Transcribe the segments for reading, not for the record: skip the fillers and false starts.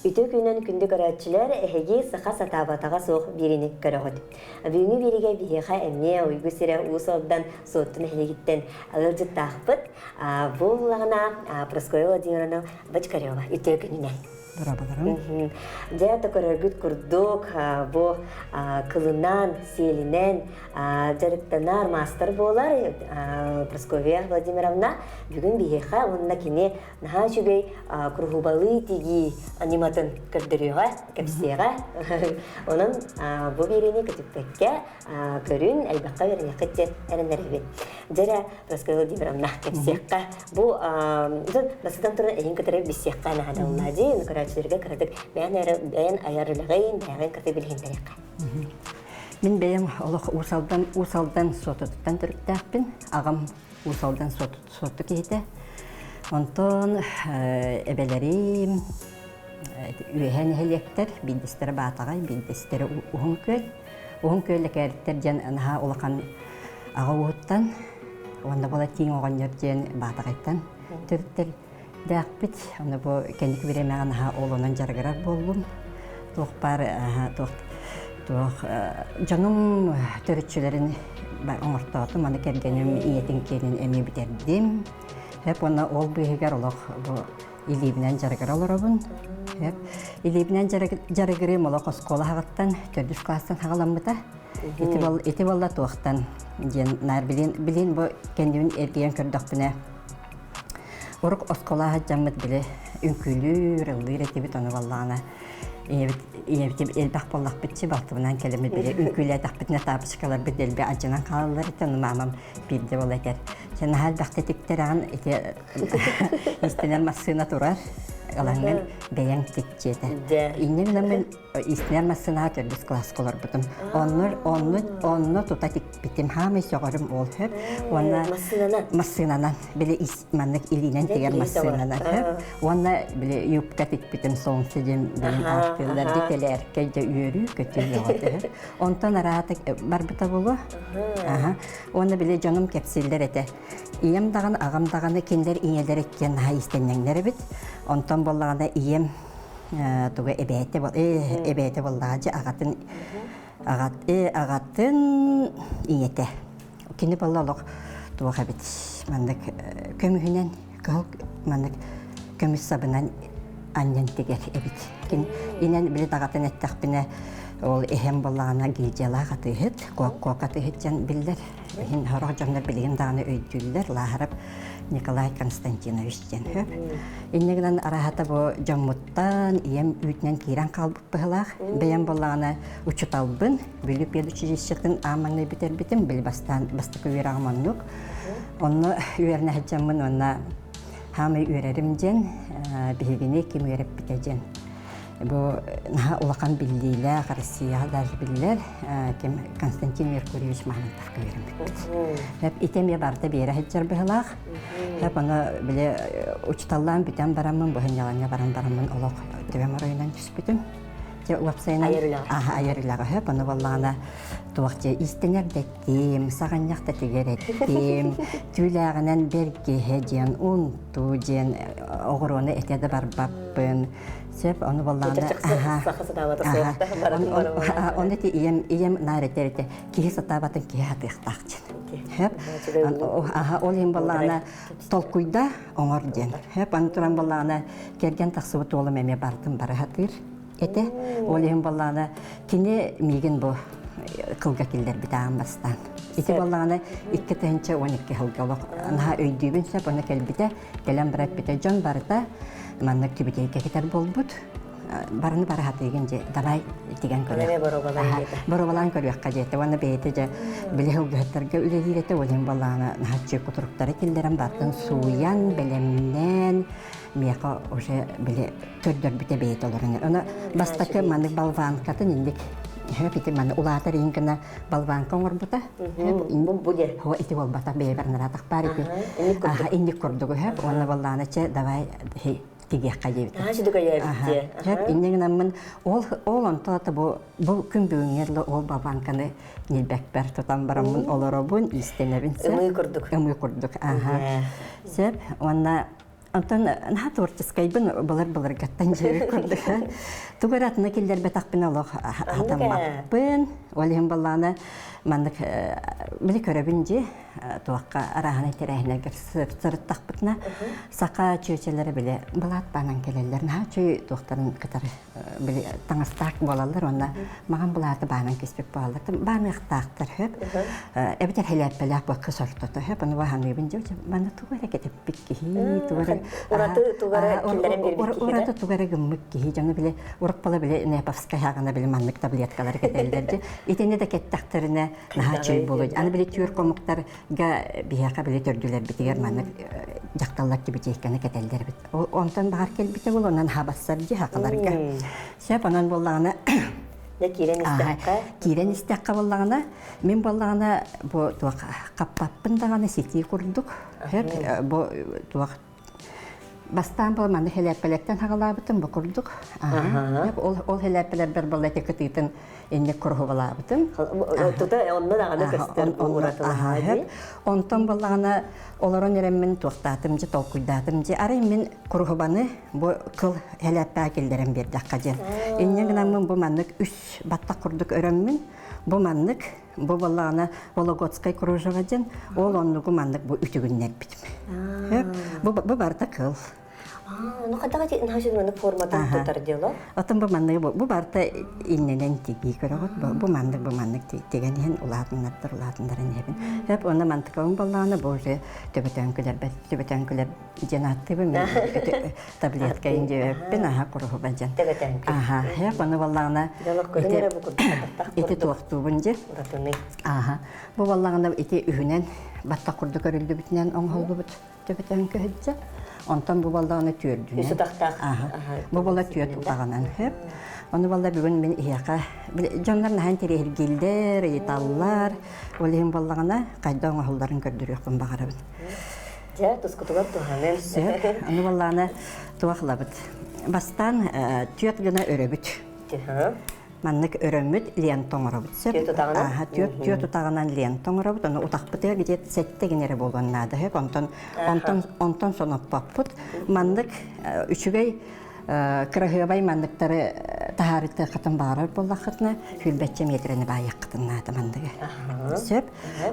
Үтүө күнүнэн күндү көрөөччүлэр, эһиги саха сатаабатаҕа суох биэриини көрөҕүт. Бүгүҥҥү биэриигэ биһиэхэ эмиэ Уйгу сирэ Уус Алдан Суотту нэһилиэгиттэн ыалдьыттаахпыт. Бу буллаҕына Прасковья Владимировна Бочкарева. Үтүө күнүнэн. Дорооболорум. Дьэ, көрөргүт курдук, бу кылынан, сиэлинэн дьарыктанар маастар буолар Прасковья Владимировна. Бүгүн биһиэхэ уонна кини наһаа үчүгэй куруһубалыы тигии аниматын көрдөрүөҕэ, кэпсиэҕэ. Онон бу биэриини көтүппэккэ көрүн, элбэххэ үөрэниэххит диэн эрэнэрэбин. Дьэрэ, Прасковья Владимировна, кэпсиэххэ. Бу бастатан туран эйин кытары билсиэххэ наадалла дии, көрөөччүлэргэ кыратык бэйэн бэйэн айар үлэҕин, бэйэҕин кытары билиһиннэриэххэ. Мин бэйэм олох Уус Алдан Уус Алдан Суотутуттан төрүттээхпин. Аҕам Уус Алдан Суотту киһитэ. Онтон эбэлэрим үөһэ нэһилиэктэр, биирдэстэрэ Баатаҕай, биирдэстэрэ Уһун Күөл. Уһун Күөл Лэкээриттэр диэн наһаа улахан аҕа ууһуттан уонна була тииҥ оҕонньор диэн Баатаҕайтан төрүттэрдээхпит. Ону бу кэнники бириэмэҕэ наһаа ол онон дьарыгырар буоллум. Туох баар туох туох дьонум төрүччүлэрин оҥортоотум, аны кэргэним ийэтин киэнин эмиэ бүтэрдим. Хэп уонна ол быыһыгар олох бу илиибинэн дьарыгыра олоробун. Хэп илиибинэн дьарыгырыым олох оскуола хаҕыттан төрдүс класстан хаҕаламмыта. Ити бол ити болла туохтан диэн наар билин билин бу кэннибин эргийэн көрдөхпүнэ урук оскуола сылдьаммыт били үҥкүүлүүр, ыллыыр этибит ону баллаҕына ийэбит ийэбит элбэх буоллахпытчы балтыбынан кэлэммит били үҥкүүлээтэхпитинэ таапочкаларбыт дэлби алдьанан хаалаллар этэ ону маамам биирдэ буола этэр сен наһаа элбэхтэ тиктэрэҕин ити истинэн массыына турар ылаҥҥын бэйэҥ тикчиэтэ инньэ гынан истинэн массыынаҕа төрдүс кылааска олорбутум онно онно онно тута тикпитим хаамай сөҕөрүм ол хөп уонна массыынанан били маннык илиинэн тигэр массыынанан хөп уонна били юбка тикпитим солнце диэн билин ааттыыллар ди тэлээркэ дьэ үөрүү көтүү бөҕөтө онтон араата барбыта буолуо уонна били дьонум кэпсииллэр этэ ийэм даҕаны аҕам даҕаны кинилэр ийэлэр иккиэн наһаа иистэнньэҥнэр эбит онтон буоллаҕына ийэм тугу эбээтэ эбээтэ буоллаҕа дьэ аҕатын аҕат аҕатын ийэтэ кини буолла олох туох эбит маннык көмүһүнэн кыһыл маннык көмүс сабынан анньан тигэр эбит кин инэн били даҕатын эттэхпинэ ол эһэм буоллаҕына гильдиялаах атыыһыт куок атыыһыт диэн биллэр иһин сорох дьоннор билигин даҕаны өйдүүллэр Лааһарап Николай Константинович диэн хөп инньэ гынан араһата бу дьоммуттан ийэм үүтүнэн киирэн хаалбыт быһылаах бэйэм буоллаҕына учуталбын Бүлүү педучилищетын аан маҥнай бүтэрбитим били бастаан бастакы үөрэҕим оннук онно үөрэнэ сылдьаммын уонна хаамай үөрэрим диэн биһигини ким үөрэппитэ диэн бу наһаа улахан биллиилээх Россияҕа даже биллэр ким Константин Меркурьевич Мамонтовка үөрэммиппит. Хэп ити эмиэ барыта биэрэ сылдьар быһылаах. Хэп ону били учуталлаан бүтэн бараммын бу сынньалаҥҥа баран бараммын олох төбөм оройунан түспүтүм. Дьэ уопсайынан айар үлэҕэ хөп ону буоллаҕына туох дьэ иистэнэр да эттим, саҕынньах да тигэр эттим, түүлээҕинэн бэргэһэ диэн, унтуу диэн оҕуруону этэ да барбаппын. Сөп, ону буоллаҕына ону ити ийэм ийэм наар этэр этэ киһи сатаабатын киһи сатыахтаах диэн. Хөп. Аха ол иһин буоллаҕына толкуйда оҥор диэн. Хөп аны туран буоллаҕына кэргэн тахсыбыт уолум эмиэ бардым бары сатыыр этэ. Ол иһин буоллаҕына кини миигин бу кылга киллэрбит аан бастаан. Ити буоллаҕына 2012 сылга олох наһаа өйдүүбүн сөп, ону кэлбитэ, кэлэн баран эппитэ дьон барыта маннык түбүтейгэ кэтэр буолбут. Барыны бары хатыыгын дьэ давай тигэн көрүөх. Боруобалаан көрүөххэ диэтэ. Уонна бэйэтэ дьэ били сылгыһыттарга үлэлиир этэ. Ол иһин буоллаҕына наһаа кутуруктары киллэрэн бартын сууйан, бэлэмнээн миэхэ уже били көрдөрбүтэ бэйэтэ олорон. Ону бастакы маннык болванкатын инник хөп ити маны улаатар иһин гына болванка оҥорбута. Бу диэн. Хо ити буолбатах бэйэбэр наратах баар ити. Инник курдук хөп уонна боллаана чэ давай тигиэххэ диэбит. Хөп инник гынаммын ол ол онто бу бу күн бүгүҥҥэ ол болванканы ньилбэкпэр тутан бараммын олоробун истэнэбин. Ымыы курдук. Ымыы курдук. Аха. Сөп уонна. Онтон наһаа творческайбын былыр-былыргаттан дьиэбит курдук. Тугу эрэ атына киллэрбэтэхпин олох хатаммаппын. Ол иһин буоллаҕына маннык били көрөбүн дии туохха арааһынай тэрээһиннэргэ сырыттахпытына саха чүөчэлэрэ били былаат баанан кэлэллэр. Наһаа үчүгэй туохтарын кытары били таҥастаах буолаллар уонна маҕан былааты баанан киспит буолаллар. Бааныахтаахтар хөп. Эбэтэр хэлээппэлээх бакка сортото хөп. Ону баһаныыбын дьэ манна тугу эрэ кэтэппит киһи, тугу эрэ ураты тугу эрэ киллэрэн биэрбит киһи. Ураты тугу эрэ гыммыт киһи. Дьону били урукпала били Неповскай хаҕына били маннык таблеткалары кэтэллэр дьэ. Итини да кэттэхтэринэ наһаа чүй буолуо. Аны били түүр комуктарга биһиэхэ били төрдүлэрбитигэр маннык дьахталлар тибитиэккэни кэтэллэр эбит. Онтон баҕар кэлбитэ буолуо, онон хабассар дии хахаларга. Сөп, онон буоллаҕына Дьэ киирэн истэххэ. Киирэн истэххэ буоллаҕына, мин буоллаҕына бу туох хаппаппын даҕаны ситии курдук. Сөп, бу туох Бастаан бу манна хэлээппэлэртэн хаҕалаабытым бу курдук. Ол ол хэлээппэлэрбэр буолла ити кытыытын инник куруһубалаабытым. Тута онно даҕаны көстөр уратылаһаа Онтон буоллаҕына олорон эрэммин туохтаатым дьэ толкуйдаатым дьэ арай мин куруһубаны бу кыл хэлээппэҕэ киллэрэн биэрдэххэ диэн. Инньэ гынаммын бу маннык үс баттах курдук өрөммүн бу маннык Бу буоллаҕына Вологодскай кружево диэн ол оннугу маннык бу үтүгүннэрбитим. Бу, бу барыта кыл. Ну хатаҕа наһаа маннык форматын тутар дело. Отон бу маннык бу барыта иннэнэн тигии көрөҕүт. Бу маннык бу маннык тигэн иһин улаатыннардар улаатыннаран иһэбин. Хөп онно мантыкабын буоллаҕына бу уже төбөтөөн күлэрбэт төбөтөөн күлэр диэн ааттыыбын мен таблетка индиэппин аха куруһуба диэн. Аха, хөп ону буоллаҕына ити туохтуубун дьи. Аха. Бу буоллаҕына ити үһүнэн баттах курдук көрүллүбүтүнэн оҥоһуллубут төбөтөөн көһүтчэ. Онтон бу буоллаҕына түөрдүнэн. Үс утахтаах. Бу буолла түөрт утаҕынан хөп. Ону буолла бүгүн мин иһиэхэ дьоннор наһаа интэриэһиргииллэр, ыйыталлар. Ол иһин буоллаҕына хайда оҥоһулларын көрдөрүөхпүн баҕарабын. Дьэ, тускутугар туһанын. Сөп. Аны буоллаҕына туох ылабыт? Бастаан түөрт гына өрөбүт. Маннык өрөммүт лента оҥоробут. Сөп. Түөрт утаҕынан? Аха, түөрт, түөрт утаҕынан лента оҥоробут. Ону утахпытыгар где-то сэттэ гин эрэ буолуон наада. Сөп. Онтон, онтон, онтон соноппоппут. Маннык үчүгэй кыраһыабай манныктары таһаарытыаххытын баҕарар буоллаххытына, сүүрбэччэ миэтэрэни баайыаххытын наада манныгы. Сөп.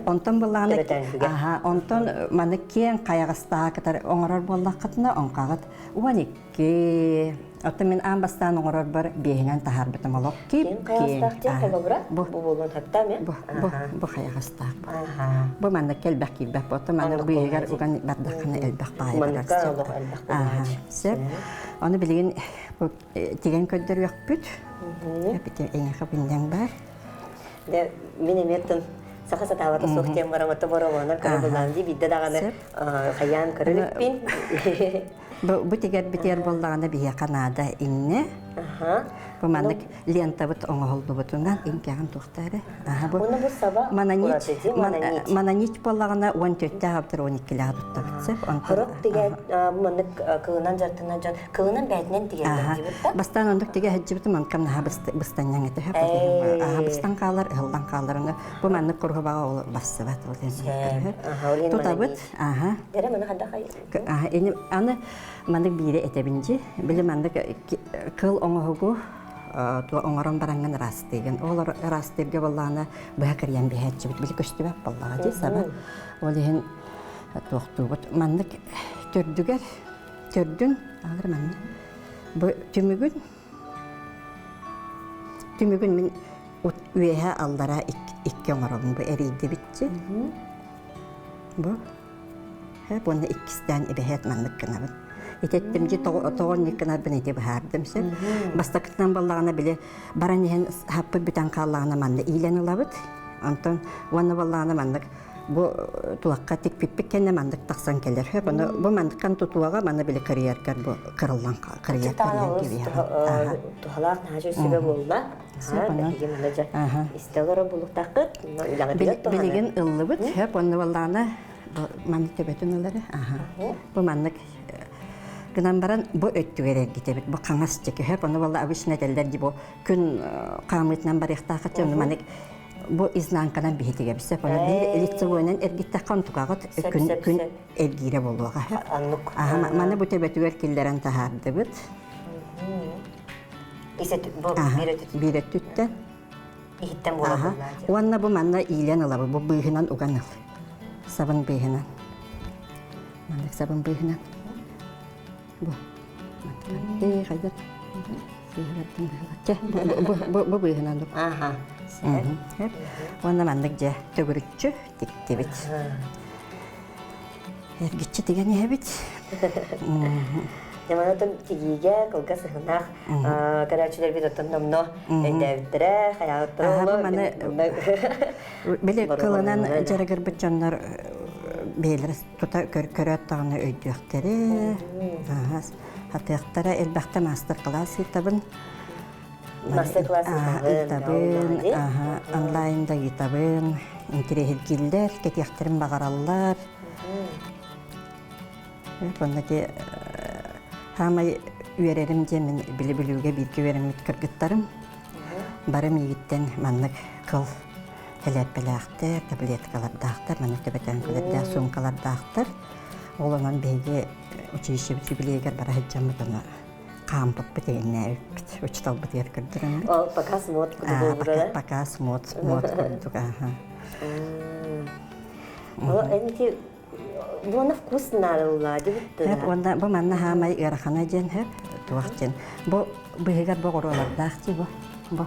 Онтон былааны аха, онтон маны киэҥ хайаҕастаах кытары оҥорор буоллаххытына, оҥхаҕыт 12. Оттон мин аан бастаан оҥорорбор биэһинэн таһаарбытым олох кип Киэҥ хайаҕастаах диэн холобура бу буолуон хатта ме? Бу бу бу хайаҕастаах. Бу маннык элбэх киирбэт буолта. Маннык быыһыгар уган бардаххына элбэх баайы барар. Манныкка олох элбэх Аха, сөп. Ону билигин бу тигэн көрдөрүөхпүт. Эпити эйиэхэ биннэҥ бар. Дэ мин эмиэ тын саха сатаабата суох диэн баран ото боровонан көрө булаан дии биирдэ даҕаны хайаан көрөлүкпүн. Бу бу тигэр битиэр буоллаҕына биһиэхэ наада иннэ. Бу маннык лентабыт оҥоһуллубутунан иҥкэҕин туохтаары. Бу бу саба мананич буоллаҕына 14-тээх аптыр 12-лээх туттабыт сөп. Хорок тигэ маннык кылынан дьартынан дьон кылынан бээтинэн тигэллэр диэбит да. Бастаан оннук тигэ сылдьыбытым онтон наһаа быстанньаҥ этэ аһа быстан хаалар ыһыллан хаалар ону бу маннык куруһубаҕа ол барсыбат ол тутабыт аха Дэрэ маны хадда Аны маннык биири этэбин дьи. Били маннык кыл оҥоһугу оҥорон бараҥҥын ыраастыыгын. Ол ыраастыырга буоллаҕына быһа кырыйан биһээччибит. Били көстүбэт буоллаҕа дии саба. Ол иһин туохтуубут. Маннык төрдүгэр төрдүн алыр маннык бу түмүгүн түмүгүн мин үөһэ аллара икки оҥоробун бу эрийдибитчи. Бу Һэп уонна иккистээн эбэһээт маннык гынабын. Итеттим дьи тоҕонньук гынарбын ити быһаардым сөп. Бастакытынан буоллаҕына били баран иһэн хаппыт бүтэн хааллаҕына манна иилэн ылабыт. Онтон уонна буоллаҕына маннык бу туохха тикпиппит кэннэ маннык тахсан кэлэр. Хөп ону бу манныккан тутуоҕа манна били кырыйаргар бу кырыллан кырыйар кырыйан кэбиһэҕин. Туһалаах наһаа сүбэ буолла. Биһиги манна дьэ истэ олорон булуктааххыт. Билигин ыллыбыт. Хөп онно буоллаҕына бу маннык төбөтүн ылары. Бу маннык гынан баран бу өттүгэр эргитэбит. Бу хаҥас чеки. Хөп ону буолла обычно этэллэр ди бу күн хаамыытынан барыахтааххыт. Ону маннык Бу изнанканан биһитигэ бисеп оны биир лицевойнан эргиттэххэ онтукаҕыт күн күн эргиирэ буолуоҕа. Аннук. Маны бу төбөтүгэр киллэрэн таһаардыбыт. Биир өттүттэн. Иһиттэн буолар. Уонна бу манна иилэн ылабы, бу быыһынан уган ыл. Сабын быыһынан. Маннык сабын быыһынан. Бу. Ээ, хайдах? Бу бу бу быыһынан. Аха. Уонна маннык дьэ төгүрүччү тиктибит. Эргиччи тигэн иһэбит. Дьаманатын тигиигэ кылгас ыһынах көрөөччүлэрбит оттон номно өйдөөбүттэрэ, хайаабыттара Били кылынан дьарыгырбыт дьоннор бэйэлэрэ тута көрөөт даҕаны өйдүөхтэрэ, хатыахтара элбэхтэ маастар-кылаас ыытабын. Мастер-класс ыытабын, онлайн да ыытабын, интириэһиргииллэр, кэтиэхтэрин баҕараллар. Онно ти хаамай үөрэрим диэн мин били-билүүгэ бииргэ үөрэммит кыргыттарым бары миигиттэн маннык кыл сэлээппэлээхтэр, таблеткалардаахтар, маннык төбөтөөҥкүлэрдээх суумкалардаахтар. Ол онон биһиги училищебыт юбилейыгар бара сылдьаммыт ону хаампыппыт игиннээбиппит учууталбытыгар көрдөрөммүт. Ол пока смот курдук Пока смот, смот курдук, аха. Ол энти Буона вкус наадаллаа дибит. Уонна бу манна хаамай ыарахана диэн хөп туох диэн. Бу быһыгар бу оҕуруолардаах дии бу. Бу.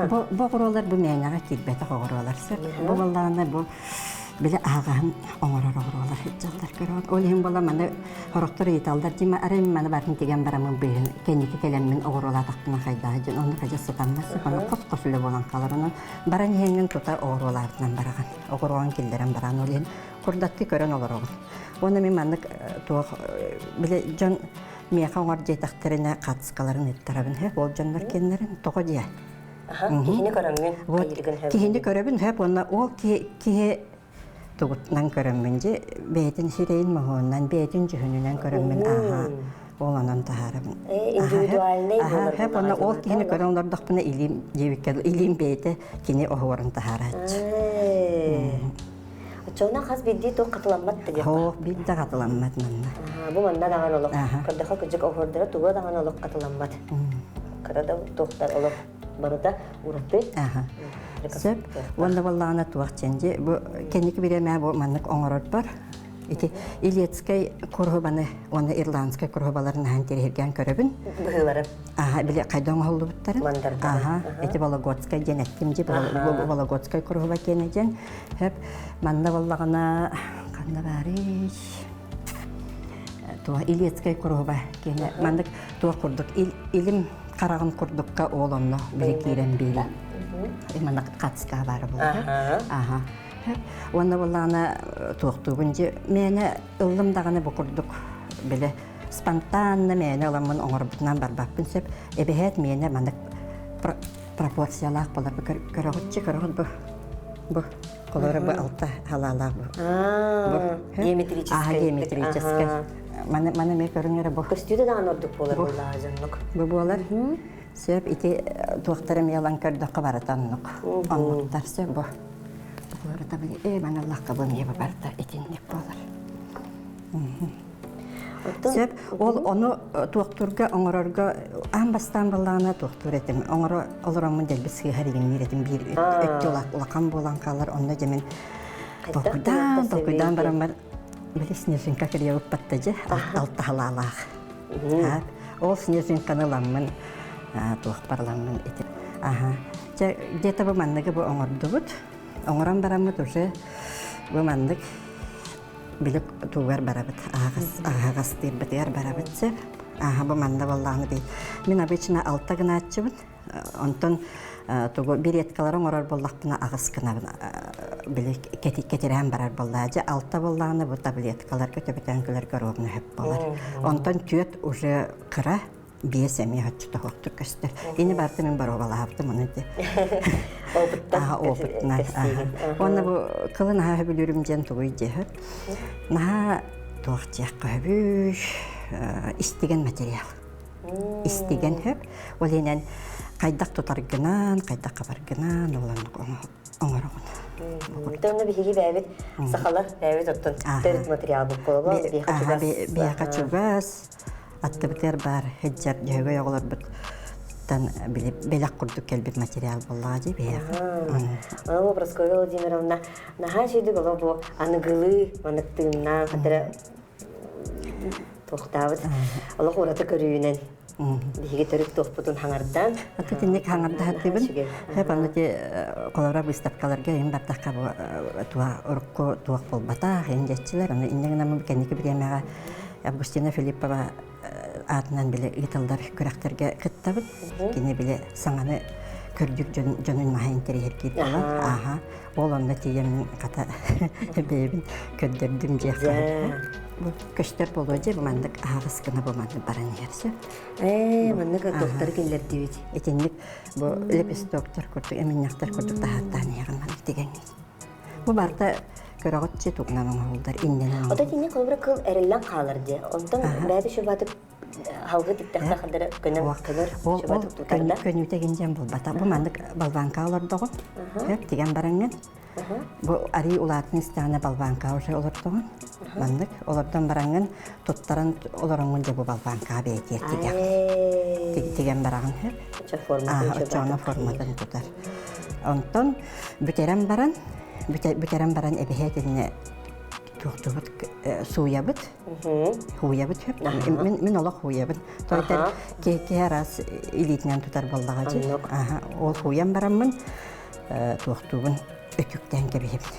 Бу бу оҕуруолар бу мээнэҕэ киирбэтэх оҕуруолар сөп. Бу буоллаҕына бу били аһаҕаһын оҥорор оҕуруолар сылдьаллар көрөҕүт. Ол иһин буола маны сорохтор ыйыталлар дии арай маны барын тигэн бараммын быыһын кэнники кэлэммин оҕуруолаатахпына хайдах диэн онно хадьа сытаммас ону хос-хос үлэ буолан хаалар. Онон баран иһэҥҥин тута оҕуруолаабытынан бараҕын. Оҕуруоҕун киллэрэн баран ол иһин курдаттыы көрөн олороҕун. Уонна мин маннык туох били дьон миэхэ оҥор диэтэхтэринэ хаатыскаларын ыыттарабын һэ ол дьоннор киэннэрин тоҕо диэ киһини көрөҥҥүн киһини көрөбүн һэп уонна ол киһи киһи тугутунан көрөммүн дьи бэйэтин сирэйин моһуонунан бэйэтин дьүһүнүнэн көрөммүн ааха ол онон таһаарабын индивидуальный буолар һэп уонна ол киһини көрөн олордохпуна илиим диэбиккэ илиим бэйэтэ кини оһуорун таһаарааччы Оччоҕуна хас биирдии туох хатыламмат да диэххэ. Хоох биир да хатыламмат манна. Бу манна даҕаны олох көрдөхө кырдьык оһуордара туга даҕаны олох хатыламмат. Кыра да туохтар олох барыта ураты. Сөп. Уонна буоллаҕына туох чэнди бу кэнники бириэмэ бу маннык оҥорорбор ити Илецкэй куруһубаны уонна ирландскай куруһубаларын аһан тириһиргээн көрөбүн. Быһыылары. Аха, били хайда оҥоһуллубуттарын. Аха, ити Вологодскай диэн эттим дии, Вологодскай куруһуба киэнэ диэн. Хөп, манна буоллаҕына ханна баарый? Туох Илецкэй куруһуба киэнэ маннык туох курдук илим хараҕын курдукка ол онно били киирэн биэрии. Манна хацка баара буолар. Аха. Уонна буоллаҕына туохтуубун дьи мээнэ ыллым даҕаны бу курдук били спонтанно мээнэ ыламмын оҥорбутунан барбаппын сөп. Эбэһээт мээнэ маннык пропорциялаах болар бу көрөҕүтчү көрөҕүт бу бу холоро бу алта халаалаах бу геометрическай аха геометрическай маны маны эмиэ көрүҥ эрэ бу көстүүтэ даҕаны ордук буолар буоллаҕа дьоннук бу буолар сөп ити туохтары эмиэ ылан көрдөххө барыта оннук оннуктар сөп бу барыта э маны ыллахха бу эмиэ барыта итинник буолар Сөп. Ол ону туохтуурга оҥорорго аан бастаан баллаҕына туохтуур этим. Оҥоро олороммун дэлби сыыһар игинниир этим. Биир өттө улахан буолан хаалар. Онно дьэ мин толкуйдаан, толкуйдаан бараммар били снежинка кириэбиппатта дьэ алтаһалаалаах. Ол снежинканы ыламмын туохпар ыламмын ити. Аха. Чэ, где-то бу манныгы бу оҥордубут. Оҥорон бараммыт уже бу маннык били тугар барабыт аһаҕастыырбытыгар барабыт сөп ааһа бу манна буоллаҕына бий мин обычно алта гынааччыбын онтон тугу береткалары оҥорор буоллахпына аҕыс гынабын били кэтирээн барар буоллаа дьэ алта буоллаҕына бу таблеткаларга төбөтөөҥкүлэргэ ровно сөп буолар онтон түөрт уже кыра биэс эмиэ оччотоһуохтук көстөр. Ини барыта мин боруобалаабытым ону ди. Опыттан Опытынан. Уонна бу кылы наһаа сөбүлүүрүм диэн тугуй диэһэ. Наһаа туох диэххэ сөбүй истигэн материал. Истигэн хөп. Ол иһинэн хайдах тутаргынан, хайдах хабаргынан ол оннук оҥороҕун. Онно биһиги бэйэбит сахалар бэйэбит оттон төрүт материалбыт буолуо биһиэхэ чугас. Биһиэхэ чугас аттыбытыгар баар сылдьар дьөһөгөй оҕолорбут тан били бэлэх курдук кэлбит материал буоллаҕа дии биһиэхэ. Аны Прасковья Владимировна наһаа үчүгэй олох бу аныгылыы манык тыыннаах хатыра туохтаабыт олох ураты көрүүнэн биһиги төрүт туохпутун хаҥардан Аты тинник хаҥардаһатыбын. Хэп аны ти колора выставкаларга им бардахха бу туа урукку туох буолбатах ин дьэччилэр аны инньэ гынан кэнники бириэмэҕэ Августина Филиппова аатынан били ыытыллар күрэхтэргэ кыттабыт. Кини били саҥаны көрдүк дьонун наһаа интэриэһиргиир буолар. Ааха. Ол онно тиийэн хата бэйэбин көрдөрдүм диэххэ. Бу көстөр буолуо дии маннык аһаҕас гына бу маннык баран иһэр сөп. Ээ, маннык доктор киллэрдибит. Итинник бу лепестоктор курдук, эминньэхтэр курдук таһааттаан иһэҕин маннык тигэҥҥин. Бу барыта көрөҕүт тугунан оҥоһуллар, иннэнэн Ото итинник холобура кыл эриллэн хаалар дии. Онтон бэйэтэ шубатык халгы тиктэххэ хардара көнөр көнөр шубатык тутар да. Көнүүтэ гинжэн булбата. Бу маннык болванка олордоҕун. Хөп тигэн бараҥҥын. Бу арыы улаатын истэҕинэ болванка уже олордоҕун. Маннык олордон бараҥҥын туттаран олороҥҥун дьэ бу болванкаҕа бэйэтиэр тигэх. Тигэн бараҕын хөп. Оччоҕуна форматын тутар. Онтон бүтэрэн баран бүтэрэн баран эбэһээтинэ туохтубут сууйабыт хууйабыт хөп мин мин олох хууйабын тойтер киһи араас илиитинэн тутар буоллаҕа дии ол хууйан бараммын туохтуубун өтүктээн кэбиһэбин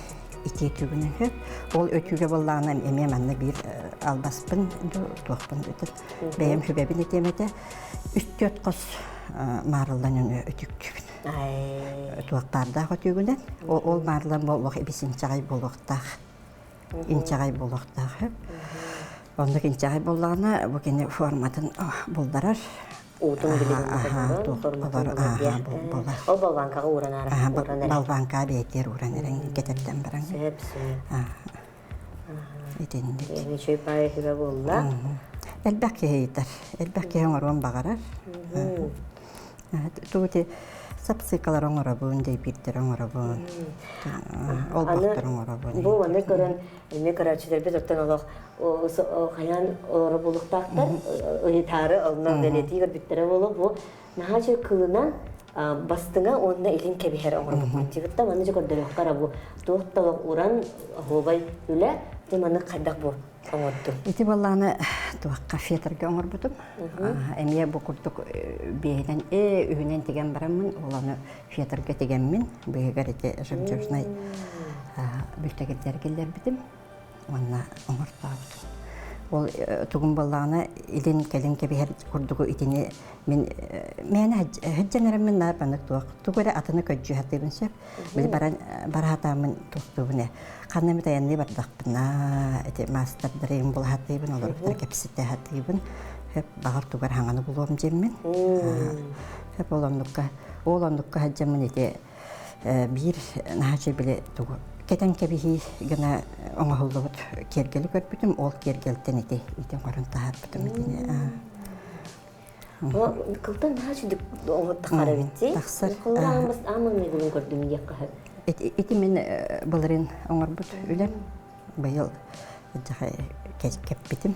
ити өтүгүнэн хөп ол өтүүгэ буоллаҕына эмиэ манна биир албаспын туохпун бэйэм сүбэбин этиэм этэ үс-түөрт хос маарыллан өтүктүүбүн туохтаардаах өтүүгүнэн ол маарылан буолуох ибис инчэҕэй буолуохтаах инчэҕэй буолуохтаах оннук инчэҕэй буоллаҕына бу кини форматын булларар уутун билигин ол болванкаҕа ууран болванкаҕа бэйэтигэр ууран эрэн кэтэрдэн баран сөп сөп итинник үчүгэй баайы сүбэ буолла элбэх киһи ыйытар элбэх киһи оҥоруон баҕарар Тугу ити сапсыыкалар оҥоробун, дэйбиирдэр оҥоробун, олбохтор оҥоробун. Бу манна көрөн эмиэ көрөөччүлэрбит оттон олох хайаан олоро булуктаахтар ыйытаары онно бэлиэтии көрбүттэрэ буолуо бу наһаа үчүгэй кылынан бастыҥа уонна илин кэбиһэр оҥорбуккун тигитта манна дьэ көрдөрүөххэ эрэ бу туох да олох уран оһуобай үлэ дьэ маннык хайдах бу оҥордум. Ити буоллаҕына туохха фетрга оҥорбутум. Эмиэ бу курдук биэһинэн үһүнэн тигэн бараммын, ол ону фетрга тигэммин, быыһыгар ити жемчужнай бүлтэгирдэр киллэрбитим уонна оҥортообутум. Ол тугум буоллаҕына илин кэлин кэбиһэр курдугу итини мин мээнэ сылдьан эрэммин наар маннык туох тугу эрэ атыны көддьүү сатыыбын сөп. Били баран бара сатааммын туохтуубун ээ. Ханна эмит айанныы бардахпына, ити маастардарым була сатыыбын, олорбуттар кэпсэтэ сатыыбын. Хөп баҕар тугар хаҥаны булуом диэммин. Хөп ол оннукка, ол оннукка сылдьаммын ити биир наһаа били тугу кэтэн кэбиһии гына оҥоһуллубут киэргэли көрбүтүм, ол киэргэлтэн ити ити оҥорон таһаарбытым итини. Кылтан наһаа сүдүк оҥоттаххара эбит Тахсар. Ааман көрдүм диэххэ Ити мин былырыын оҥорбут үлэм. Быйыл кэппитим.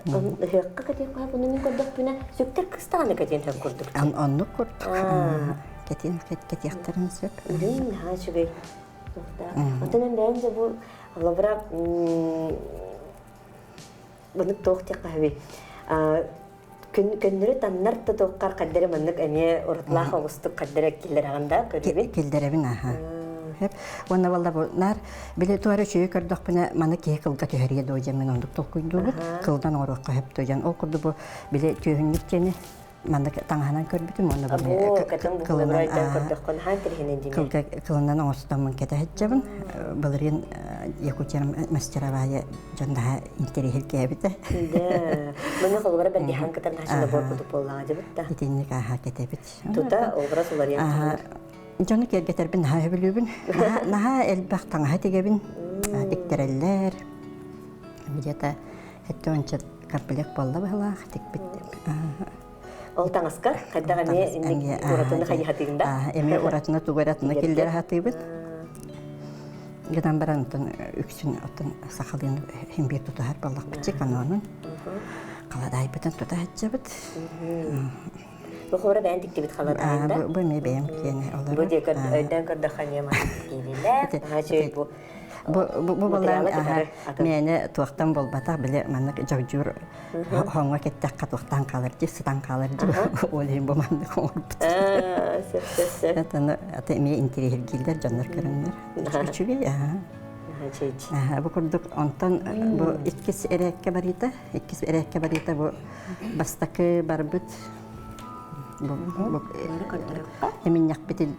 Ыһыахха кэтиэн буну мин көрдөхпүнэ сүктэр кыстаҕаны кэтиэн сөп курдук. Оннук курдук. Кэтиэн кэтиэхтэрин сөп. Үрүҥ наһаа үчүгэй. Оттон эн бэйэҥ дьэ бу холобура Маннык туох диэххэ сөбүй? Көннөрү таннар да туоххар хаддары маннык эмиэ уратылаах оҕустук хаддара киллэрэҕин да көрүбүн? Киллэрэбин аха. Уонна валла бу наар били туора үчүгэй көрдөхпүнэ маны киһи кылга түһэриэ дуо диэн мин оннук толкуйдуубут. Кылдан оҥоруохха сөп дуо диэн. Ол курдук бу били түөһүнньүк диэни маннык таҥаһынан көрбүтүм уонна кылынан кылынан оҥостоммун кэтэ сылдьабын. Былырыын Якутия мастеровая дьон наһаа интэриэһиргээбитэ. Маны холобура бэргэһэн кытар наһаа набор курдук буоллаҕа дьыбыт да. Итинник ааһа кэтэбит. Тута образ уларыйан хаалар. Дьону киэргэтэрбин наһаа сөбүлүүбүн. Наһаа элбэх таҥаһа тигэбин. Тиктэрэллэр. Где-то 70 комплект буолла быһылаах тикпит. Ол таҥаскар хайдах эмиэ уратыны хайыһатыгын да? Эмиэ уратыны тугу эратыны киллэрэ сатыыбыт. Гынан баран оттон үксүн оттон сахалыын иһин биир тутуһар буоллахпыт канонун. Халадаайбытын тута сылдьабыт. Бу хора бэйэн тиктибит халадаайын да? Бу эмиэ бэйэм киэнэ олорор. Бу диэки өйдөөн көрдөххө эмиэ маннык киирилэр. Наһаа үчүгэй бу. Бу бу балаан мээнэ туохтан буолбатах били маннык дьогдьуур хоҥҥо кэттэххэ туохтаан хаалар дии сытан хаалар дии ол иһин бу маннык оҥорбут. Сөп сөп сөп. Аны аты эмиэ интириэһиргииллэр дьоннор көрөннөр. Үчүгэй аа. Бу курдук онтон бу иккис эрээккэ барыыта иккис эрээккэ барыыта бу бастакы барбыт бу эминньэхпитин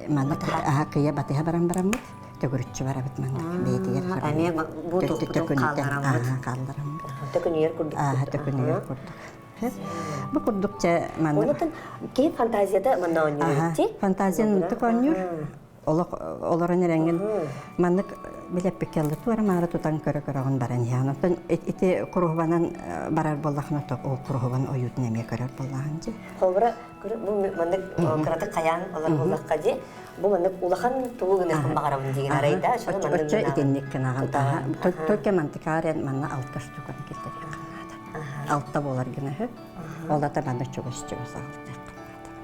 маннык аһа кыйа батыһа баран бараммыт төгүрүччү барабыт маннык бэйэтигэр эмиэ бу туохпутун хааллараммыт хааллараммыт төкүнүйэр курдук төкүнүйэр курдук бу курдук чэ маннык онутун киһи фантазията манна оонньуур фантазияны тык оонньуур олох олорон эрэҥҥин маннык билэппиккэ туора маары тутан көрө көрөҕүн баран иһэҕин оттон ити куруһубанан барар буоллахына ол куруһубан ойуутун эмиэ көрөр буоллаҕын дии холобура бу маннык кыратык хайаан олор буоллахха дии бу маннык улахан тугу гыныахпын баҕарабын диигин арай да оччо итинник гынаҕын только мантыкаарен манна алта штуканы киллэриэххин наада алта буолар гына үһү ол ата манна чугас чугас алтыаххын наада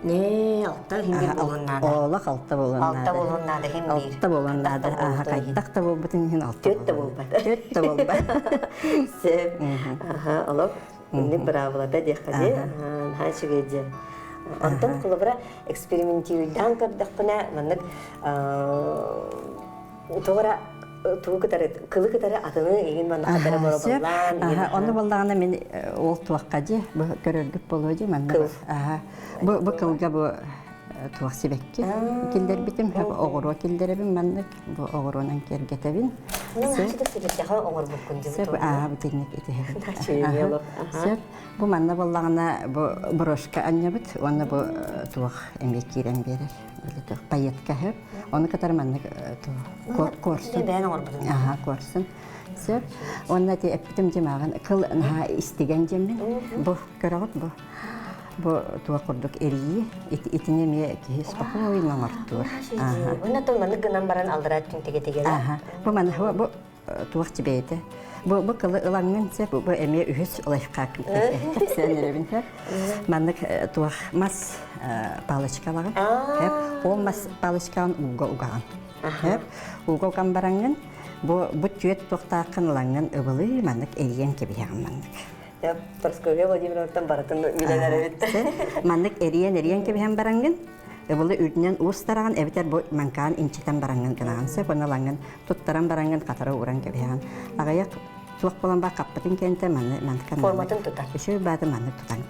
не алта иһин биир буолуон наада олох алта буолуон наада алта буолуон наада иһин биир алта буолуон наада аха хайдах да буолбутун иһин алта түөрт да буолбат түөрт да буолбат сөп аха олох инник быраабылата диэххэ дии наһаа үчүгэй диэн Онтон холобура экспериментируйдаан көрдөхпүнэ маннык тугу тугу кытары кылы кытары атыны игин манна хатары боробаллаан Ону буоллаҕына мин ол туохха дии бу көрөргүт буолуо дии манна бу бу кылга бу туох сибэкки киллэрбитим оҕуруо киллэрэбин маннык бу оҕуруонан киэргэтэбин. Сөп аа битинник итиһэбин. Сөп бу манна буоллаҕына бу брошка анньабыт уонна бу туох эмиэ киирэн биэрэр туох пайетка сөп ону кытары маннык туох куорсун аха куорсун сөп уонна ити эппитим дьимааҕын кыл наһаа истигэн дьэммин бу көрөҕүт бу Бу туох курдук эрийии, итини эмиэ киһи спокойно оҥортуур. Уонна маннык гынан баран аллараа түн тигэ-тигэрэ. Бу маны бу туох чибэйэтэ. Бу бу кылы ылаҥҥын сөп, бу эмиэ үһүс лайфхак кэпсээн эрэбин сөп. Маннык туох мас палочкалаҕын. Ол мас палочкаҕын ууга угаҕын. Ууга уган бараҥҥын бу бу түөт туохтааххын ылаҥҥын ыбылыы маннык эрийэн кэбиһэҕин маннык. Прасковья Владимировнаттан барытын билэн эрэбит. Маннык эрийэн-эрийэн кэбиһэн бараҥҥын, ыбылы үрдүнэн уус тараҕын эбэтэр бу маҥкаан инчитэн бараҥҥын гынаҕын сөп, уонна ылаҥҥын туттаран бараҥҥын хатара ууран кэбиһэҕин. Аҕыйах туох буолан ба хаппытын кэнтэ манны маннык форматын тутар. Үчүгэй бааты маннык тутан.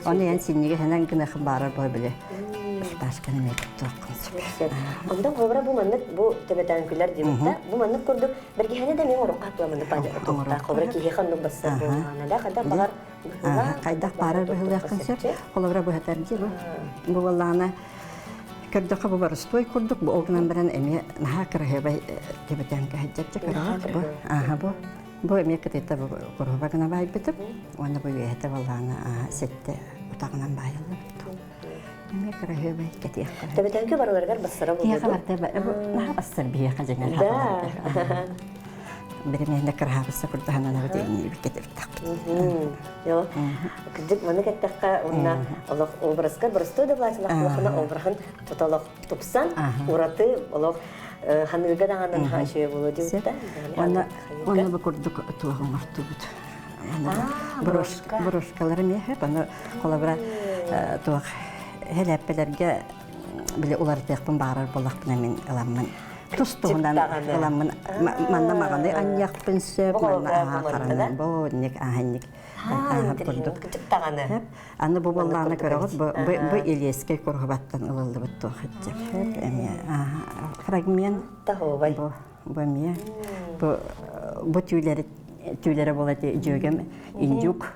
Оны эн синниге хэнэн гынахын баарар бой биле. Шпашканы мен туттуоххун сөп. Онтон холобура бу маннык бу төбөтөөҥкүлэр диэбит бу маннык курдук Бэргэһэни да мен оруққа туламаны паадьа Холобура киһиэхэ оннук бассар буоллаҕына да хайдах баҕар хайдах баарар быһыылааххын сөп. Холобура быһатар дии бу. Бу буоллаҕына көрдөххө бу боростуой курдук бу ол гынан баран эмиэ наһаа кыраһыабай төбөтөөн кэһэддьэрчэ көрөҕүт бу. Ааха бу. Бу эмиэ кытыйта бу куруһуба гына баайбытым. Уонна бу үөһэтэ буоллаҕына сэттэ утаҕынан баайыллыбыт. Эмиэ кыраһыабай кэтиэххэ. Төбөтөҥкө барыларыгар бассара буолуо. Киһиэхэ барда наһаа бассар биһиэхэ дьэҥэр Да. Биримээнэ кыраһаабысса курдаһанан абыт иҥниибит кэтибиттахпыт. Йо. Кырдьык маны кэттэххэ уонна олох образка боростуой да былаачылах обраһын тута олох тупсан ураты олох ханыыга даҕаны наһаа үчүгэй буолуо диэбит да. Уонна уонна бу курдук туох оҥортубут. Брошкалары миэхэ аны холобура туох хэлээппэлэргэ били уларытыахпын баҕарар буоллахпына мин ыламмын тус туһунан ыламмын манна маҕаны анньыахпын сөп манна аһаа харанан бу инник ааһынник курдук аны бу буоллаҕына көрөҕүт бу бу Илиэскэй куруһубаттан ылыллыбыт туох эмиэ фрагмент бу Бу эмиэ бу бу түүлэри түүлэрэ буола дьүөгэм индюк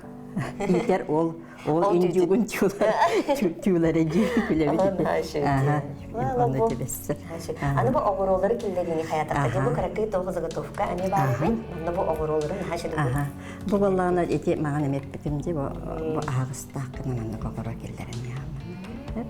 иитэр уол Ол индюгун түүлэрэ дии күлэбит. Аха. Онно тибэссэр. Аны бу оҕуруолары киллэриини хаятахта бу кыракый тоҕу заготовка ами баар эбит. Онно бу оҕуруолары наһаа Аха. Бу баллаана ити маҕан эмэппитим ди бу аһаҕастаах гынан маннык оҕуруо киллэрэн яаман.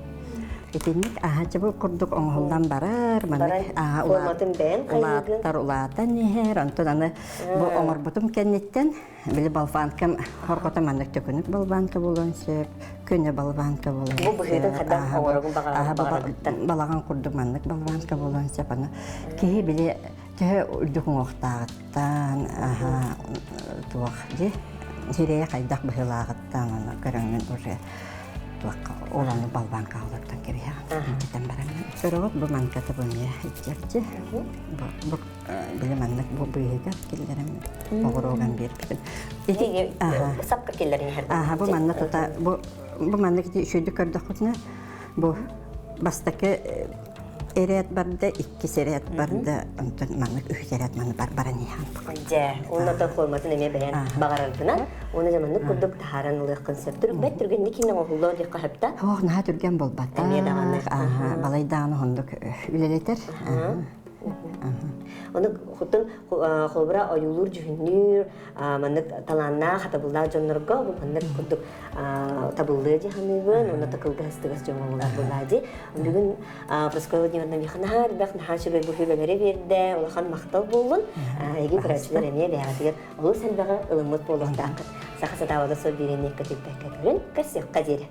Итинник аһа бу курдук оҥоһуллан барар, маннык аһа улааттар улаатан иһэр, онтон аны бу оҥорбутум кэнниттэн били болванкам хорҕото маннык төкүнүк болванка буолуон сөп, көнө болванка буолуон Бу быһыытын хайдах оҥорорун баҕарар Балаҕан курдук маннык болванка буолуон сөп. Аны киһи били төһө үрдүк уҥуохтааҕыттан, аһа туох дии сирэйэ хайдах быһыылааҕыттан аны көрөҥҥүн уже туохха ол ону болванка олордон кэбиһэҕин. Итэн баран көрөҕүт бу манката бу эмиэ иччэрчи. Бу били маннык бу быыһыгар киллэрэн оҕуруоган биэрбитим. Ити сапка киллэрин иһэр. Аха бу манна тута бу бу маннык ити үчүгэйдик көрдөххүтүнэ бу бастакы эрээт барда, иккис эрээт барда, онтон маннык үһүс эрээт маны бар баран иһэн. Дьэ, уонна форматын эмиэ бэйэн баҕараргынан, уонна дьэ маннык курдук таһааран ылыаххын сөп. Түргэн түргэнник киниҥ оһуллуо диэххэ сөп да? Ох, наһаа түргэн буолбата. Эмиэ даҕаны. Аха, балай даҕаны оннук үлэлэтэр. Ону хотун холобура ойуулуур дьүһүннүүр маннык талааннаах хатабыллаах дьоннорго бу маннык курдук табыллыа дии саныыбын уонна такылгас дьоҥҥо буолар буоллаа дии. Бүгүн Прасковья Владимировна миэхэ наһаа элбэх наһаа үчүгэй быһыылары биэрдэ, улахан махтал буоллун. Эһиги көрөөччүлэр эмиэ бэйэҕитигэр олус элбэҕи ылыммыт буолуохтааххыт. Саха сатаабата суох биэриини көтүппэккэ көрүн, көрсүөххэ диэри.